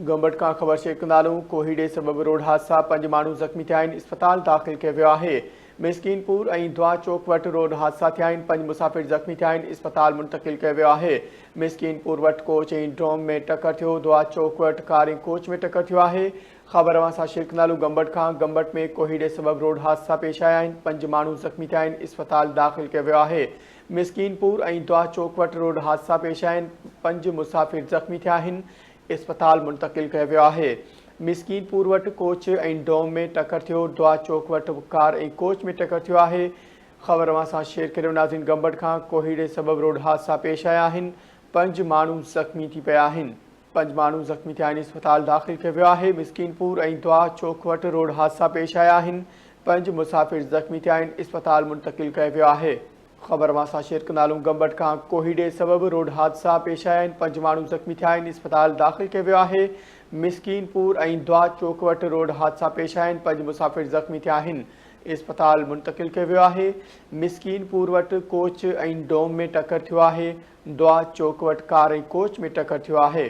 گمبٽ کان خبر شيئر ڪندالون، ڪوهيڙي سبب روڊ حادثا، پنج ماڻهو زخمي ٿيا آهن، اسپتال داخل ڪيو ويو آهي. مسڪين پور ۽ دعا چوڪ وٽ روڊ حادثا ٿيا آهن، پنج مسافر زخمي ٿيا آهن، اسپتال منتقل ڪيو ويو آهي. مسڪين پور وٽ ڪوچ ۽ ڊوم ۾ ٽڪر ٿيو، دعا چوڪ وٽ ڪار ۽ ڪوچ ۾ ٽڪر ٿيو آهي. خبر اوهان سان شيئر ڪندالون گمبٽ کان، گمبٽ ۾ ڪوهيڙي سبب روڊ حادثا پيش آيا آهن، پنج ماڻهو زخمي ٿيا آهن، اسپتال داخل ڪيو ويو آهي. مسڪين پور ۽ دعا چوڪ وٽ روڊ حادثا پيش آيا آهن، پنج مسافر زخمي ٿيا آهن، اسپتال منتقل ڪيو ويو آهي. مسڪين پور وٽ ڪوچ ۽ ڊوم ۾ ٽڪر ٿيو، دعا چوڪ وٽ ڪار ۽ ڪوچ ۾ ٽڪر ٿيو آهي. خبر اوهان سان شيئر ڪريو ناظرين گمبٽ کان ڪوهيڙي سبب روڊ حادثا پيش آيا آهن، پنج ماڻهو زخمي ٿي پيا آهن. پنج ماڻهو زخمي ٿيا آهن، اسپتال داخل ڪيو ويو آهي. مسڪين پور ۽ دعا چوڪ وٽ روڊ حادثا پيش آيا آهن، پنج مسافر زخمي ٿيا آهن، اسپتال منتقل ڪيو ويو آهي. خبر اوهان سان شيئر ڪندالون گمبٽ کان ڪوهيڙي سبب روڊ حادثا پيش آيا آهن، پنج ماڻهو زخمي ٿيا آهن، اسپتال داخل ڪيو ويو آهي. مسڪين پور ۽ دعا چوڪ وٽ روڊ حادثا پيش آيا آهن، پنج مسافر زخمي ٿيا آهن، اسپتال منتقل ڪيو ويو آهي. مسڪين پور وٽ ڪوچ ۽ ڊوم ۾ ٽڪر ٿيو آهي، دعا چوڪ وٽ ڪار ۽ ڪوچ ۾ ٽڪر ٿيو آهي.